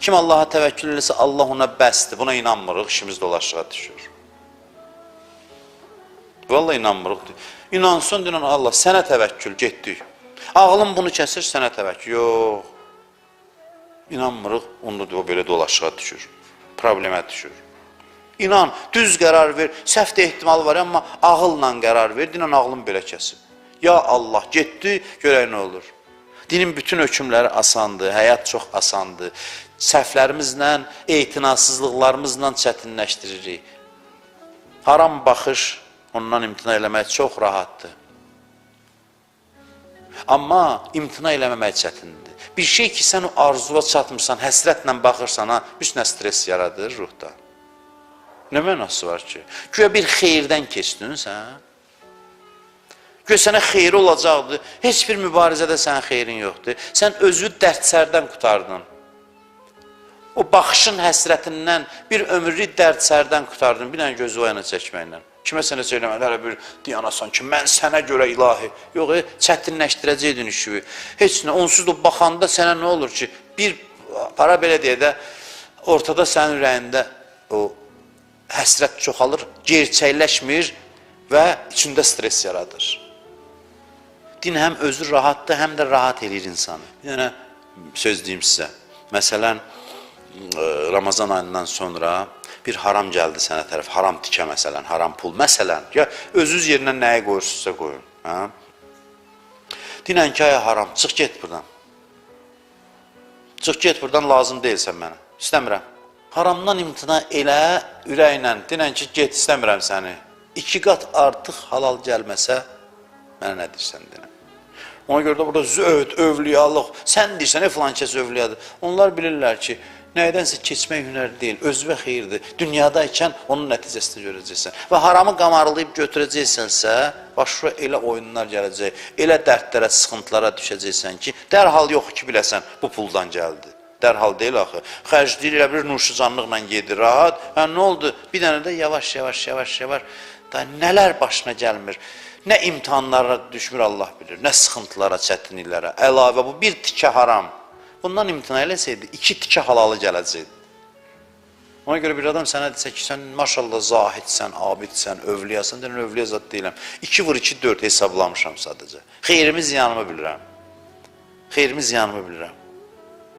Kim Allaha təvəkkül eləsə, Allah ona bəsdir. Buna inanmırıq, işimiz dolaşığa düşür. Vallahi inanmırıq. İnansın, deyən Allah, sənə təvəkkül, getdik. Ağlım bunu kəsir, sənə təvəkkül. Yox. İnanmırıq, onda da o belə dolaşığa düşür. Problemə düşür. İnan, düz qərar ver. Səhv də ehtimalı var, amma ağılla qərar ver. Dinən ağlım belə kəsib. Ya Allah, getdi, görək nə olur. Dinin bütün hökmləri asandır, həyat çox asandır. Səhvlərimizlə, etinasızlıqlarımızla çətinləşdiririk. Haram baxış, ondan imtina eləmək çox rahatdır. Amma imtina eləməmək çətindir. Bir şey ki, sən o arzuya çatmırsan, həsrətlə baxırsan, ha, bir nə stres yaradır ruhda. Nə mənası var ki? Güya bir xeyirdən keçdin sən. Güya sənə xeyri olacaqdı. Heç bir mübarizədə sənin xeyrin yoxdur. Sən özü dərd-sərdən qurtardın. O baxışın həsrətindən bir ömürlük dərd-sərdən qurtardın. Bir dənə gözü o yana çəkməklə. Kimə sənə söyləməli, hələ bir diyanasan ki, mən sənə görə ilahi. Yox, çətinləşdirəcəkdin işi. Heç nə, onsuz da baxanda sənə nə olur ki, bir para belə deyə də, ortada sənin ürəyində o həsrət çoxalır, gerçəkləşmir və içində stres yaradır. Din həm özü rahatdır, həm də rahat eləyir insanı. Bir dənə söz deyim sizə. Məsələn, Ramazan ayından sonra bir haram gəldi sənə tərəf, haram tikə məsələn, haram pul məsələn. Ya özünüz yerinə nəyi qoyursunuzsa qoyun. Hə? Dinən ki, ay haram, çıx get buradan. Çıx get buradan, lazım deyilsən mənə. İstəmirəm. Haramdan imtina elə ürəklə, dinən ki, get, istəmirəm səni. 2 qat artıq halal gəlməsə, mənə nə deyirsən dinən. Ona görə də burada zöhd, övliyalıq, sən deyirsən, filan kəs övliyadır. Onlar bilirlər ki, nədənsə keçmək hünər deyil, özünə xeyirdir. Dünyadaykən onun nəticəsini görəcəksən. Və haramı qamarlayıb götürəcəksənsə, başına elə oyunlar gələcək, elə dərdlərə, sıxıntılara düşəcəksən ki, dərhal yox ki, biləsən, bu puldan gəldi. Dərhal deyil axı. Xərcləyir, elə bir nuşucanlıqla gedir, rahat. Hə, nə oldu? Bir dənə də yavaş, yavaş, yavaş, yavaş. Da nələr başına gəlmir. Nə imtahanlara düşmür Allah bilir, nə sıxıntılara, çətinliklərə. Əlavə bu bir tikə haram. Bundan imtina eləsəydi, 2 tikə halalı gələcəkdi. Ona görə bir adam sənə desə ki, sən maşallah zahidsən, abidsən, övliyasan, deyirəm, övliya zad deyiləm. 2 vur 2, 4 hesablamışam sadəcə. Xeyrimi, ziyanımı bilirəm. Xeyrimi, ziyanımı bilirəm.